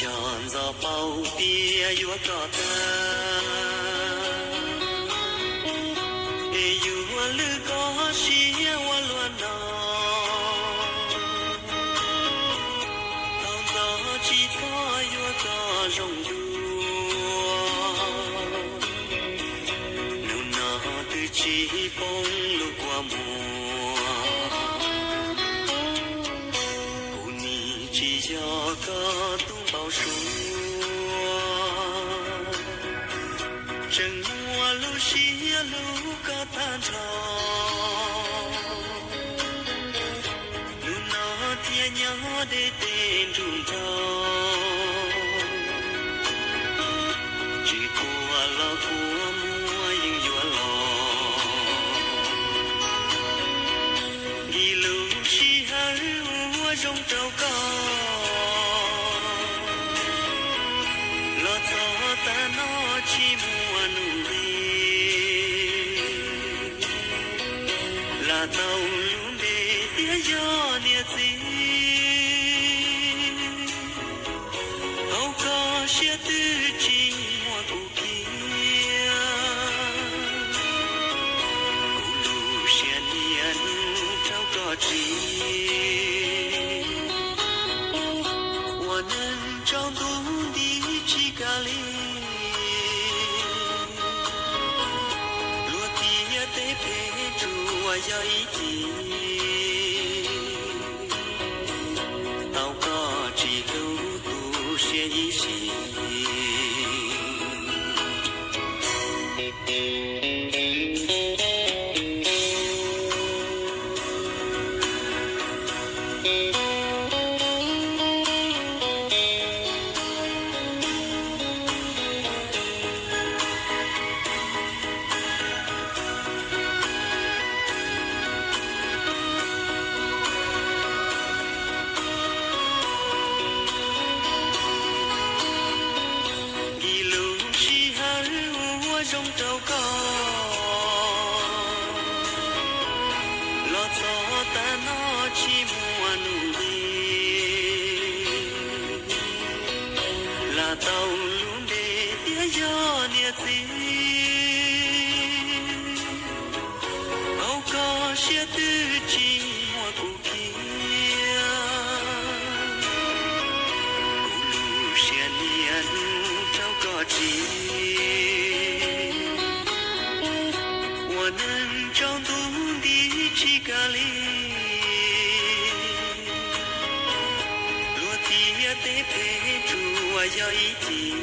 Yog ntxov paub tias yuav koj tag, es yuav lwj koj siab ua luaj no. Tau ntxov tsis txhob yuav koj zoo dua, hnub no twb tsis poob lub kua muag. Kuv nim tsis yog koj tus npau suav, tseem muaj lub siab hlub koj tag nrho. Hnub no thiaj nyob deb tes nruj nrau, tsis quaj los kua muag yeej yuav los. Nkim lub sij hawm ua zoo rau koj, los txog tav no tsis muaj nub nti, lam tau lub npe tias yog niam txiv. Hauv koj siab twb tsis muaj kuv kiag, kuv lub siab niaj hnub rau koj tsis, ua neej tsaus ntuj nti tsis kam li. Luag tias teb phem tsuas yog ib chim, tau koj tsis hlub tu siab ib sim. Nkim lub sij hawm ua zoo rau koj, los txog tav no tsis muaj nub nti, lam tau lub npe tias yog niam txiv. Hauv koj siab twb tsis muaj kuv kiag, kuv lub siab niaj hnub rau koj tsis, ua neej tsaus ntuj nti tsis kam li. Luag tias teb phem tsuas yog ib chim,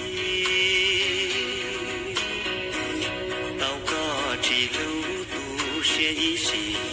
tau koj tsis hlub tu siab ib sim.